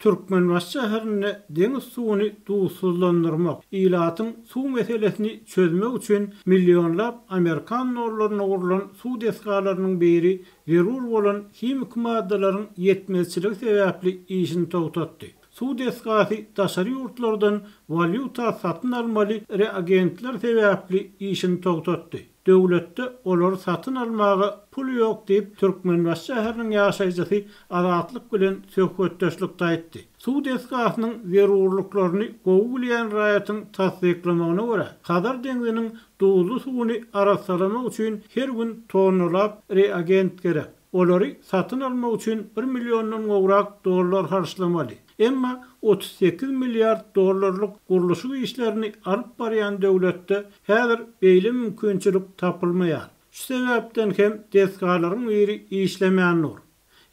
Türkmenbaşy şäherinde deňiz suwuny duzsuzlandyrmak, ilatyň suw meselesini çözmek üçin millionlap amerikan dollaryna gurlan suw desgalarynyň biri zerur bolan himiki maddalaryň ýetmezçiligi sebäpli işini togtatdy. Suw desgasy daşary ýurtlardan walýuta satyn almaly reagentler sebäpli işini togtatdy. Döwletde olary satyn almaga pul ýok diýip, Türkmenbaşy şäheriniň ýaşaýjysy Azatlyk bilen söhbetdeşlikde aýtdy. Suw desgasynyň zerurlyklaryny gowy bilýän raýatyň tassyklamagyna görä, Hazar deňziniň duzly suwuny arassalamak üçin her gün tonnalap reagent gerek. Olary satyn almak üçin bir milliondan gowrak dollar harçlamaly. Emma 38 milliard dollarlyk gurluşyk işlerini alyp barýan döwletde häzir beýle mümkinçilik tapylmaýar. Şu sebäpden hem desgalaryň biri işlemän dur.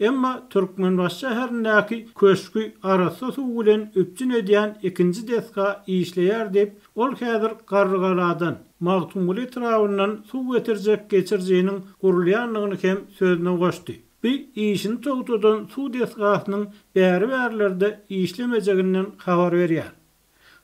Emma Türkmenbaşy şäherindäki köşgi arassa suw bilen üpjün edýän ikinji desga işleýär diýip, ol häzir Garrygaladan, Magtymguly etrabyndan suw getirjek geçirijiniň gurulýandygyny hem sözüne goşdy. Bu işini togtadan suw desgasynyň bäri-bärlerde işlemejeginden habar berýär.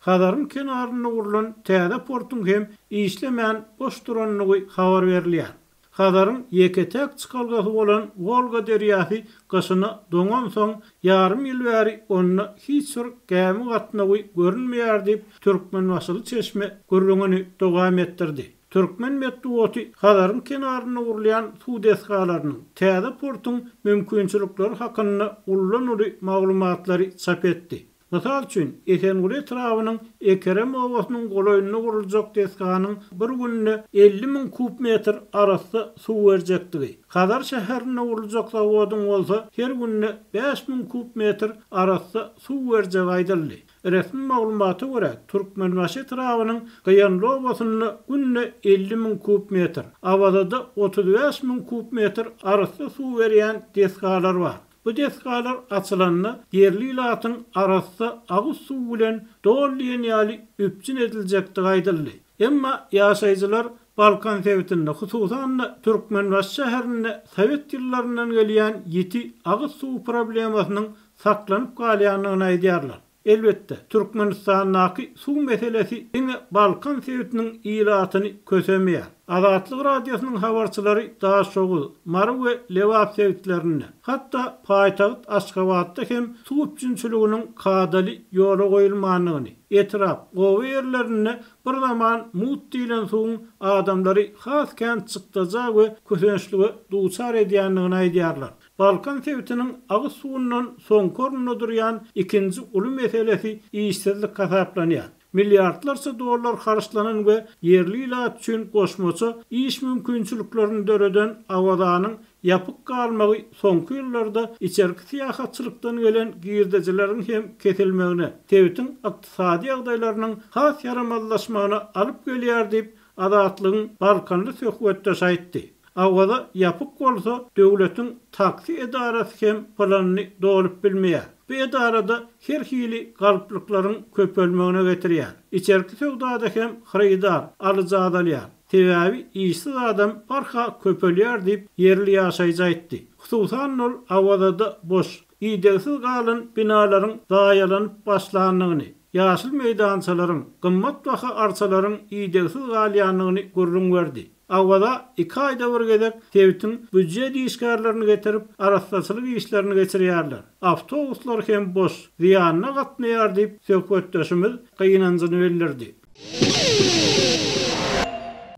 Hazaryň kenarynda gurlan täze portuň hem işlemän boş durandygy habar berilýär. Hazaryň ýeke-täk çykalgasy bolan Wolga derýasy gyşyna doňansoň, ýarym ýyl bäri onda hiç bir gämi gatnawy görünmeýär diýip, türkmenbaşyly çeşme gürrüňini dowam etdirdi. Türkmen metbugaty Hazaryň kenarynda gurulýan suw desgalarynyň, täze portuň mümkinçilikleri hakynda uludan-uly maglumatlary çap etdi. Mysal üçin, Esenguly etrabynyň Ekerem obasynyň golaýynda guruljak desganyň bir günde 50 000 kub metr arassa suw berjekdigi, Hazar şäherinde guruljak zawodyň bolsa her günde 5000 kub metr arassa suw berjegi aýdyldy. Resmi maglumata görä, Türkmenbaşy etrabynyň Gyýanly obasynda günde 50 000 kub metr, Awazada 35 000 kub metr arassa suw berýän desgalar bar. Bu desgalar açylanda ýerli ilatyň arassa agyz suwy bilen doly diýen ýaly üpjün ediljekdigi aýdyldy. Emma ýaşaýjylar Balkan sebitinde, hususan-da Türkmenbaşy şäherinde sowet ýyllaryndan gelýän ýiti agyz suwy problemasynyň saklanyp galýandygyny aýdýarlar. Elbetde, Türkmenistandaky suw meselesi diňe Balkan sebitiniň ilatyny kösemeýär. Azatlyk Radiosynyň habarçylary Daşoguz, Mary we Lebap sebitlerinde, hatda paýtagt Aşgabatda hem suw üpjünçiliginiň kadaly ýola goýulmandygyny, etrap, oba ýerlerinde bir zaman mugt diýlen suwuň adamlary has kän çykdaja we kösençlige duçar edýändigini aýdýarlar. Balkan sebitiniň agyz suwundan soňky orunda durýan ikinji uly meselesi işsizlik hasaplanýar. Milliardlarça dollar harçlanan we ýerli ilat üçin goşmaça iş mümkinçiliklerini döreden Awazanyň ýapyk galmagy soňky ýyllarda içerki syýahatçylykdan gelen girdejileriň hem kesilmegine, sebitiň ykdysady ýagdaýlarynyň has ýaramazlaşmagyna alyp gelýär diýip, Azatlygyň balkanly söhbetdeşi aýtdy. Awaza ýapyk bolsa, döwletiň taksi edarasy hem planyny dolup bilmeýär. Bu edarada her hili galplyklaryň köpelmegine getirýär. Içerki söwdada hem hyrydar, alyjy azalýar. Sebäbi işsiz adam barha köpelýär diýip, ýerli ýaşaýjy aýtdy. Hususan-da ol Awazada boş, idegsiz galan binalaryň zaýalanyp başlandygyny, ýaşyl meýdançalaryň, gymmatbaha arçalaryň idegsiz galýandygyny gürrüň berdi. Awaza iki aýda bir gezek sebitiň býujet işgärlerini getirip, arassaçylyk işlerini geçirýärler. Awtobuslar hem boş, zyýanyna gatnaýar diýip, söhbetdeşimiz gynanjyny bildirdi.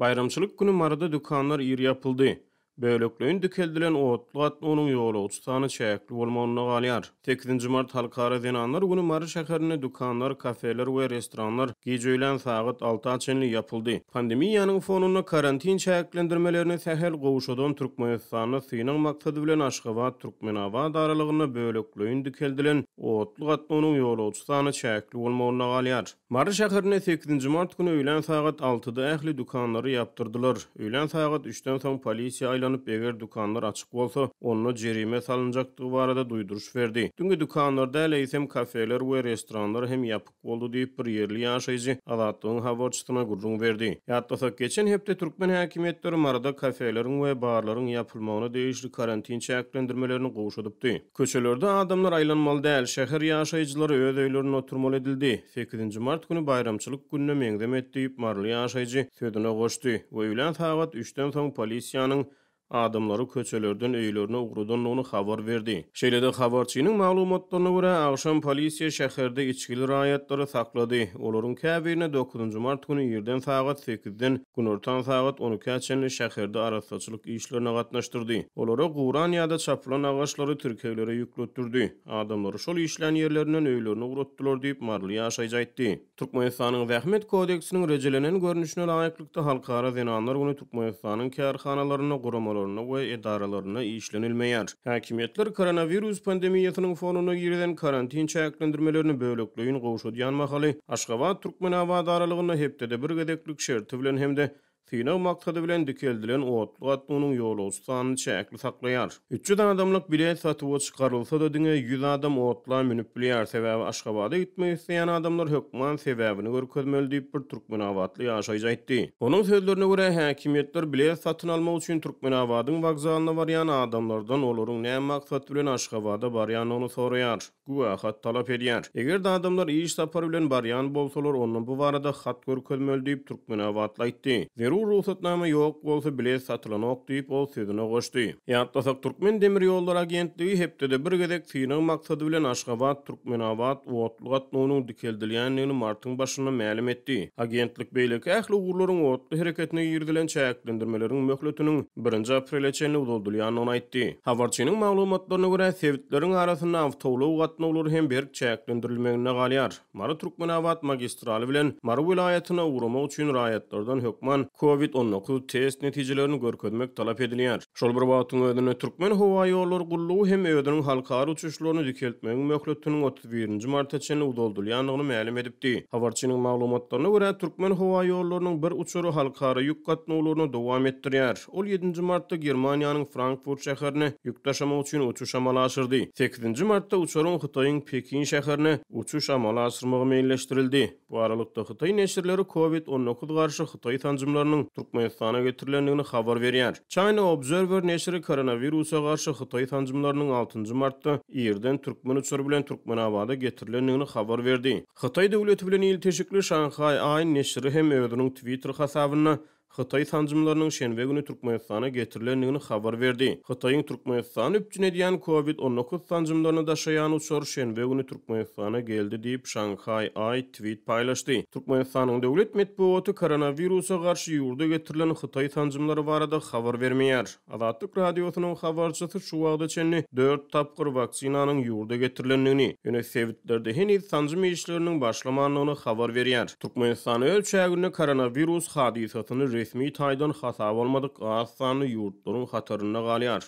Baýramçylyk güni Maryda dükanlar ir ýapyldy. Bölekleýin dikeldilen otly gatnawynyň ýolagçy sany çäkli bolmagynda galýar. Sekizinji mart Halkara zenanlar güni Mary şäherinde dükanlar, kafeler we restoranlar gije öýlän sagat alta çenli ýapyldy. Pandemiýanyň fonunda karantin çäklendirmelerini sähel gowşadan Türkmenistanda synag maksady bilen Aşgabat-Türkmenabat aralygynda bölekleýin dikeldilen otly gatnawynyň ýolagçy sany çäkli bolmagynda galýar. Mary şäherinde sekizinji mart güni öýlän sagat altyda ähli dükanlary ýapdyrdylar. Öýlän sagat üçden soň polisiýa aýlanyp. aýlanyp, eger dükanlar açyk bolsa, onda jerime salynjakdygy barada duýduryş berdi. Diňe dükanlar däl, eýsem kafeler we restoranlar hem ýapyk boldy diýip, bir ýerli ýaşaýjy Azatlygyň habarçysyna gürrüň berdi. Ýatlasak, geçen hepde türkmen häkimiýetleri Maryda kafeleriň we barlaryň ýapylmagyna degişli karantin çäklendirmelerini gowşadypdy. Köçelerde adamlar aýlanmaly däl, şäher ýaşaýjylary öz öýlerinde oturmaly edildi. Sekizinji mart güni baýramçylyk gününe meňzemedi diýip, maryly ýaşaýjy sözüne goşdy we öýlän sagat üçden soň polisiýanyň adamlary köçelerden öýlerine ugradandygyny habar berdi. Şeýle-de, habarçynyň maglumatlaryna görä, agşam polisiýa şäherde içgili raýatlary saklady. Olaryň käbirine dokuzynjy mart güni irden sagat sekizden günortan sagat on ikä çenli şäherde arassaçylyk işlerine gatnaşdyrdy. Olara guran ýa-da çapylan agaçlary tirkeglere ýükletdirdi. Adamlary şol işlän ýerlerinden öýlerine ugratdylar diýip, maryly ýaşaýjy aýtdy. Türkmenistanyň Zähmet kodeksiniň rejelenen görnüşine laýyklykda, Halkara zenanlar güni Türkmenistanyň kärhanalarynda, guramalarynda we edaralarynda işlenilmeýär. Häkimiýetler koronawirus pandemiýasynyň fonunda girizen karantin çäklendirmelerini bölekleýin gowşadýan mahaly, Aşgabat-Türkmenabat aralygynda hepdede bir gezeklik şerti bilen hem-de Synag maksady bilen dikeldilen otly gatnawynyň ýolagçy sanyny çäkli saklaýar. 300 adamlyk bilet satuwa çykarylsa-da, diňe 100 adam otla münüp bilýär, sebäbi Aşgabada gitmek isleýän adamlar hökman sebäbini görkezmeli diýip, bir türkmenabatly ýaşaýjy aýtdy. Onuň sözlerine görä, häkimiýetler bilet satyn almak üçin Türkmenabadyň wokzalyna barýan adamlardan olaryň näme maksat bilen Aşgabada barýandygyny soraýar. Güwä hat talap edýär. Eger-de adamlar iş sapary bilen barýan bolsalar, onda bu barada hat görkezmeli diýip, türkmenabatly aýtdy. Zerur rugsatnama ýok bolsa, bilet satylanok diýip, ol sözüne goşdy. Ýatlasak, Türkmendemirýollary agentligi hepdede bir gezek synag maksady bilen Aşgabat, Türkmenabat otly gatnawynyň dikeldilýändigini martyň başynda mälim etdi. Agentlik beýleki ähli ugurlaryň otly hereketine girizilen çäklendirmeleriň möhletiniň birinji aprele çenli uzaldylýandygyny aýtdy. Habarçynyň maglumatlaryna görä, sebitleriň arasynda awtoulag gatnawlary hem berk çäklendirilmeginde galýar. Mary-Türkmenabat magistraly bilen Mary welaýatyna ugramak üçin raýatlardan hökman Covid 19 test netijelerini görkezmek talap edilýär. Şol bir wagtyň özünde, Türkmenhowaýollary gullugy hem özüniň halkara uçuşlaryny dikeltmegiň möhletiniň 31 nji marta çenli uzaldylýandygyny mälim edipdi. Habarçynyň maglumatlaryna görä, Türkmenhowaýollarynyň bir uçary halkara ýük gatnawlaryny dowam etdirýär. Ol ýedinji martda Germaniýanyň Frankfurt şäherine ýük daşamak üçin uçuş amala aşyrdy. Sekizinji martda uçaryň Hytaýyň Pekin şäherine uçuş amala aşyrmagy meýilleşdirildi. Bu aralykda, hytaý neşirleri Covid 19 garşy hytaý sanjymlarynyň Türkmenistana getirilendigini habar berýär. China Observer neşiri koronawirusa garşy hytaý sanjymlarynyň altynjy martda irden türkmen uçary bilen Türkmenabada getirilendigini habar berdi. Hytaý döwleti bilen ilteşikli Shanghai Eye neşiri hem özüniň Twitter hasabynda Hytaý sanjymlarynyň şenbe güni Türkmenistana getirilendigini habar berdi. Hytaýyň Türkmenistany üpjün edýän Covid 19 sanjymlaryny daşaýan uçar şenbe güni Türkmenistana geldi diýip, Şanhaý Aý tweet paýlaşdy. Türkmenistanyň döwlet metbugaty koronawirusa garşy ýurda getirilen hytaý sanjymlary barada habar bermeýär. Azatlyk Radiosynyň habarçysy şu wagta çenli dört tapgyr waksinanyň ýurda getirilendigini, ýöne sebitlerde heniz sanjym işleriniň başlamandygyny habar berýär. Türkmenistan öz çäginde koronawirus hadysasyny resmi taýdan hasaba almadyk az sanly ýurtlaryň hatarynda galýar.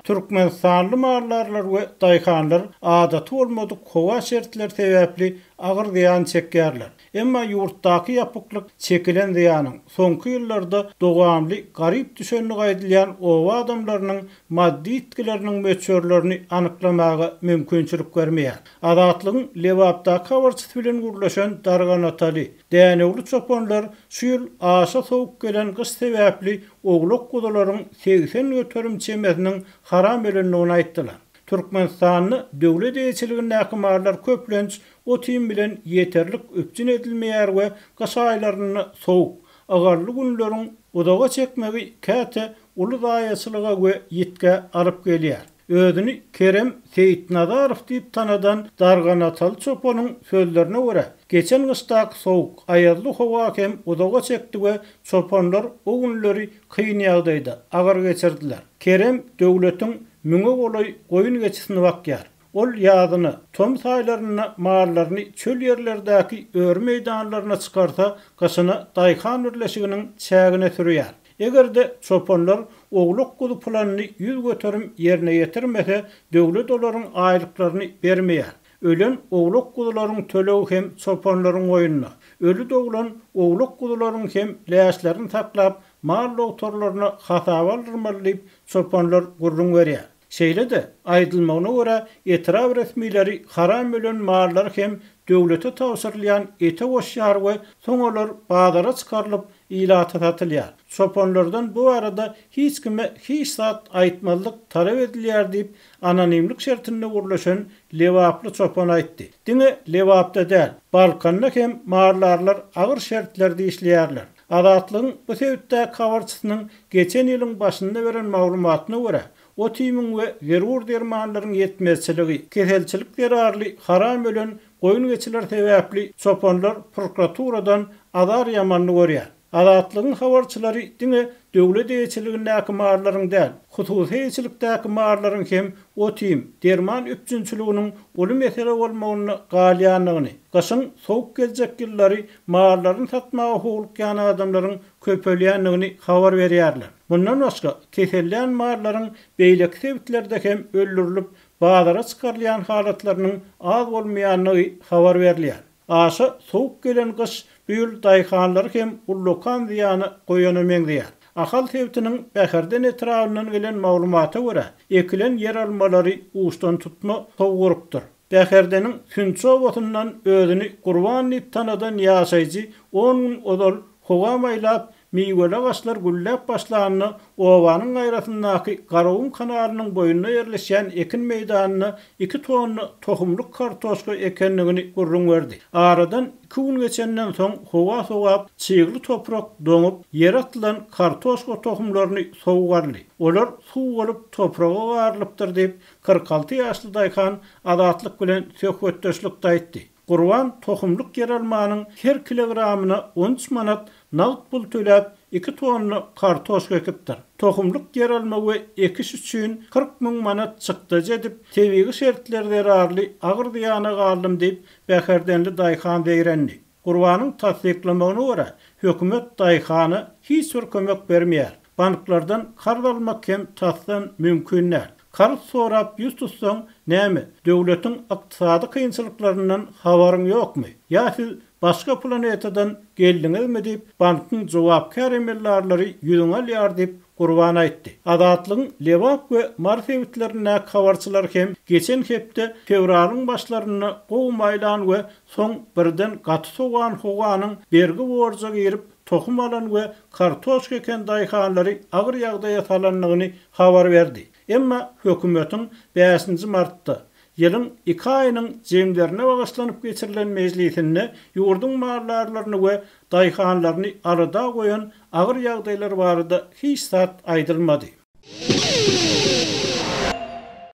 Türkmenistanly maldarlar we daýhanlar adaty bolmadyk howa şertleri sebäpli agyr zyýan çekýärler. Emma ýurtdaky ýapyklyk çekilen zyýanyň, soňky ýyllarda dowamly garyp düşendigi aýdylýan oba adamlarynyň maddy ýitgileriniň möçberlerini anyklamaga mümkinçilik bermeýär. Azatlygyň Lebapdaky habarçysy bilen gürleşen darganataly, dänewli çopanlar şu ýyl aşa sowuk gelen gyş sebäpli owlak-guzularyň 80% çemesiniň haram ölendigini aýtdylar. Türkmenistanda döwlet eýeçiligindäki mallar köplenç ot-iým bilen ýeterlik üpjün edilmeýär we gyş aýlarynda sowuk, ygally günleriň uzaga çekmegi käte uly zaýaçylyga we ýitgä alyp gelýär. Özüni Kerem Seýitnazarow diýip tanadan darganataly çopanyň sözlerine görä, geçen gyşdaky sowuk, aýazly howa hem uzaga çekdi we çopanlar o günleri kyn ýagdaýda, agyr geçirdiler. Kerem döwletiň müňe golaý goýun-geçisini bakýar. Ol ýazyna, tomus aýlarynda mallaryny çöl ýerlerdäki öri meýdanlaryna çykarsa, gyşyna daýhan birleşiginiň çägine sürýär. Eger-de çopanlar owlak-guzy planyny 100% ýerine ýetirmese, döwlet olaryň aýlyklaryny bermeýär. Ölen owlak-guzularyň tölegi hem çopanlaryň boýnuna. Öli doglan owlak-guzularyň hem läşlerini saklap, mal dogtorlaryna hasaba aldyrmaly diýip, çopanlar gürrüň berýär. Şeýle-de, aýdylmagyna görä, etrap resmileri haram ölen mallary hem döwlete tabşyrylýan ete goşýar we soň olar bazara çykarylyp, ilata satylýar. Çopanlardan bu barada hiç kime hiç zat aýtmazlyk talap edilýär diýip, anonimlik şertinde gürleşen lebaply çopan aýtdy. Diňe Lebapda däl, Balkanda hem maldarlar agyr şertlerde işleýärler. Azatlygyň bu sebitdäki habarçysynyň geçen ýylyň başynda beren maglumatyna görä, ot-iýmiň we zerur dermanlaryň ýetmezçiligi, keselçilik zerarly haram ölen goýun-geçiler sebäpli çopanlar prokuraturadan azar ýamanyny görýär. Azatlygyň habarçylary diňe döwlet eýeçiligindäki mallaryň däl, hususy eýeçilikdäki mallaryň hem ot-iým, derman üpjünçiliginiň uly mesele bolmagynda galýandygyny, gyşyň sowuk geljek ýyllary mallaryny satmaga howlukýan adamlaryň köpelýändigini habar berýärler. Mundan başga, kesellän mallaryň beýleki sebitlerde hem öldürilip, bazara çykarylýan halatlarynyň az bolmaýandygy habar berilýär. Aşa sowuk gelen gyş bu ýyl daýhanlary hem ullakan zyýana goýana meňzeýär. Ahal sebitiniň Bäherden etrabyndan gelen maglumata görä, ekilen ýeralmalary uçdantutma sowuk urupdyr. Bäherdeniň Sünçi obasyndan özüni Gurban diýip tanadan ýaşaýjy on gün ozal howa maýlap, Miweli agaçlar gülläp başlanda, obanyň gaýrasyndaky Garagum kanalynyň boýunda ýerleşýän ekin meýdanynda iki tonna tohumlyk kartoşka ekendigini gürrüň berdi. Aradan iki gün geçenden soň howa sowap, çygly toprak doňup, ýere atylan kartoşka tohumlaryny sowuk aldy. Olar suw bolup topraga garylypdyr diýip, 46 ýaşly daýhan Azatlyk bilen söhbetdeşlikde aýtdy. Gurban tohumlyk ýeralmanyň her kilogramyna 13 manat nagt pul töläp, iki tonna kartoşka ekipdir. Tohumlyk ýeralma we ekiş üçin 40 müň manat çykdajy edip, tebigy şertler zerarly agyr zyýana galdym diýip, bäherdenli daýhan zeýrendi. Gurbanyň tassyklamagyna görä, hökümet daýhana hiç bir kömek bermeýär. Banklardan karz almak hem tasdan mümkin däl. Karz sorap ýüz tutsaň, näme, döwletiň ykdysady kynçylyklaryndan habaryň ýokmy? Ýa siz başga planetadan geldiňizmi diýip, bankyň jogapkär emeldarlary ýüzüňi alýar diýip, Gurban aýtdy. Azatlygyň Lebap we Mary sebitlerindäki habarçylary hem geçen hepde fewralyň başlarynda gowy maýlan we soň birden gaty sowan howanyň bergi-borja girip, tohum alan we kartoşka eken daýhanlary agyr ýagdaýa salandygyny habar berdi. Emma hökümetiň bäşinji martda, ýylyň iki aýynyň jemlerine bagyşlanyp geçirilen mejlisinde ýurduň maldarlaryny we daýhanlaryny alada goýan agyr ýagdaýlar barada hiç zat aýdylmady.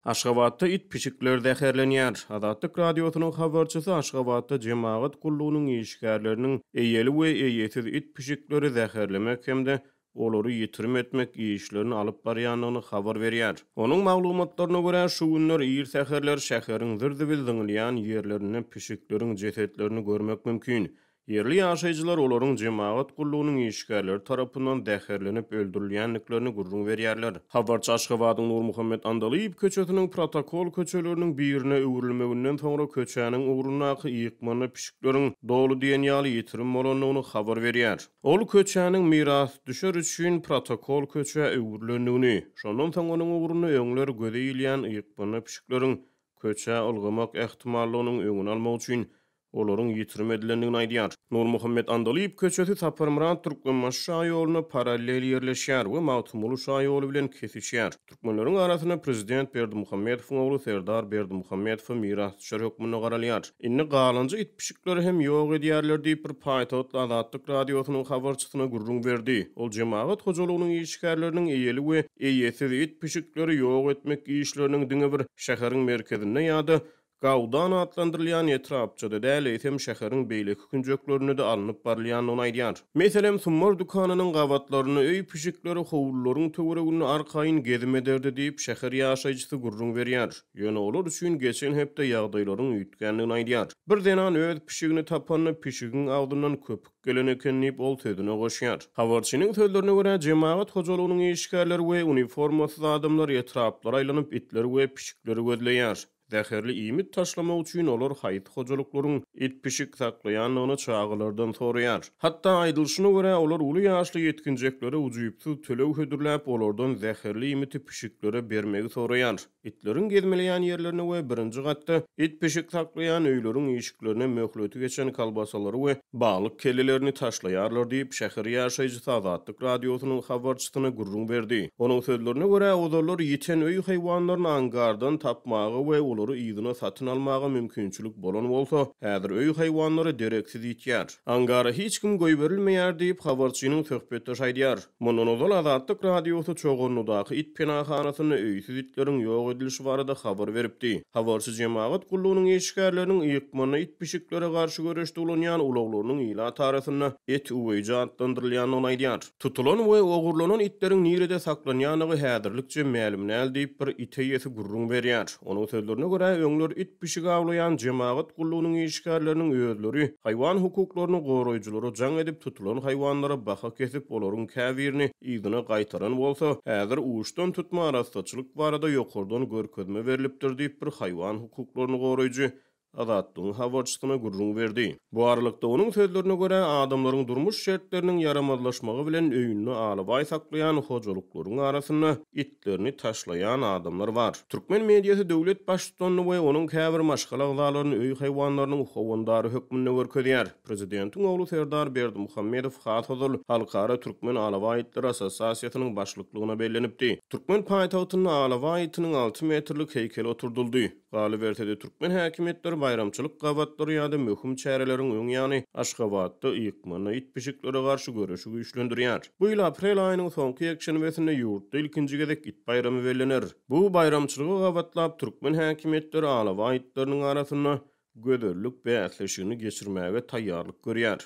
Aşgabatda it-pişikler zäherlenýär. Azatlyk Radiosynyň habarçysy Aşgabatda jemagat gullugynyň işgärleriniň eýeli we eýesiz it-pişikleri zäherlemek hem-de olary ýitirim etmek işlerini alyp barýandygyny habar berýär. Onuň maglumatlaryna görä, şu günler ir säherler şäheriň zir-zibil zyňylýan ýerlerinde pişikleriň jesetlerini görmek mümkin. Ýerli ýaşaýjylar olaryň jemagat gullugynyň işgärleri tarapyndan zäherlenip öldürilýändiklerini gürrüň berýärler. Habarçy Aşgabadyň Nurmuhammet Andalyýew köçesiniň protokol köçeleriniň birine öwrülmeginden soňra köçäniň ugrundaky ýykmanda pişikleriň doly diýen ýaly ýitirim bolandygyny habar berýär. Ol köçäniň mirasdüşer üçin protokol köçä öwrülendigini, şondan soň onuň ugrunda öňler göze ilýän ýykmanda pişikleriň köçä ylgamak ähtimallygynyň öňüni almak üçin olaryň ýitirim edilendigini aýdýar. Nurmuhammet Andalyp köçesi Saparmyrat Türkmenbaşy şaýoluna parallel ýerleşýär we Magtymguly şaýoly bilen kesişýär. Türkmenleriň arasynda prezident Berdimuhamedowyň ogly Serdar Berdimuhamedowa mirasdüşer hökmünde garalýar. Indi galanja it-pişikleri hem ýok edýärler diýip, bir paýtagtly Azatlyk Radiosynyň habarçysyna gürrüň berdi. Ol jemagat hojalygynyň işgärleriniň eýeli we eýesiz it-pişikleri ýok etmek işleriniň diňe bir şäheriň merkezinde ýa-da Gaudan atlandyrylýan etrapçada däl, eýsem şäheriň beýleki künjeklerinde-de alnyp barylýandygyny aýdýar. Meselem, Sumbar dükanynyň gabatlarynda öý pişikleri howlularyň töwereginde arkaýyn gezim ederdi diýip, şäher ýaşaýjysy gürrüň berýär. Ýöne olar üçin geçen hepde ýagdaýlaryň üýtgändigini aýdýar. Bir zenan öz pişigini tapanda, pişigiň agzyndan köpük gelen eken diýip, ol sözüne goşýar. Habarçynyň sözlerine görä, jemagat hojalygynyň işgärleri we uniformasyz adamlar etraplara aýlanyp, itleri we pişikleri gözleýär. Zäherli iýmit taşlamak üçin olar haýsy hojalyklaryň it-pişik saklaýandygyny çagalardan soraýar. Hatda aýdylyşyna görä, olar uly ýaşly ýetginjeklere ujypsyz töleg hödürläp, olardan zäherli iýmiti pişiklere bermegi soraýar. Itleriň gezmeleýän ýerlerine we birinji gatda it-pişik saklaýan öýleriň işiklerine möhleti geçen kolbasalary we balyk kellelerini taşlaýarlar diýip, şäher ýaşaýjysy Azatlyk Radiosynyň habarçysyna gürrüň berdi. Onuň sözlerine görä, ozallar ýiten öý haýwanlaryny angardan tapmaga we olary yzyna satyn almaga mümkinçilik bolan bolsa, häzir öý haýwanlary dereksiz ýitýär. Angara hiç kim goýberilmeýär diýip, habarçynyň söhbetdeşi aýdýar. Mundan ozal Azatlyk Radiosy Çoganlydaky it penahanasynda öýsüz itleriň ýok edilişi barada habar beripdi. Habarçy jemagat gullugynyň işgärleriniň ykmanda it-pişiklere garşy göreşde ulanýan ulaglarynyň ilat arasynda it üweýji atlandyrylýandygyny aýdýar. Tutulan we ogurlanan itleriň nirede saklanýandygy häzirlikçe mälim däl diýip, bir it eýesi gürrüň berýär. Onuň sözlerine görä, öňler it-pişik awlaýan jemagat gullugynyň işgärleriniň özleri haýwan hukuklaryny goraýjylara jaň edip, tutulan haýwanlara baha kesip, olaryň käbirini yzyna gaýtaran bolsa, häzir uçdan tutma arassaçylyk barada ýokardan görkezme berlipdir diýip, bir haýwan hukuklaryny goraýjy Azatlygyň habarçysyna gürrüň berdi. Bu aralykda, onuň sözlerine görä, adamlaryň durmuş şertleriniň ýaramazlaşmagy bilen öýünde alabaý saklaýan hojalyklaryň arasynda itlerini taşlaýan adamlar bar. Türkmen mediasy döwlet baştutanyny we onuň käbir maşgala agzalaryny öý haýwanlarynyň howandary hökmünde görkezýär. Prezidentiň ogly Serdar Berdimuhamedow has ozal Halkara türkmen alabaý itleri assosiasiýasynyň başlyklygyna bellenipdi. Türkmen paýtagtynda alabaý itiniň alty metrlik heýkeli oturdyldy. Galyberse-de, türkmen häkimiýetleri baýramçylyk gabatlary ýa-da möhüm çäreleriň öň ýany Aşgabatda ykmanda it-pişiklere garşy göreşi güýçlendirýär. Bu ýyl aprel aýynyň soňky ýekşenbesinde ýurtda ilkinji gezek it baýramy bellener. Bu baýramçylyga gabatlap, türkmen häkimiýetleri alabaý itleriniň arasynda gözellik bäsleşigini geçirmäge taýýarlyk görýär.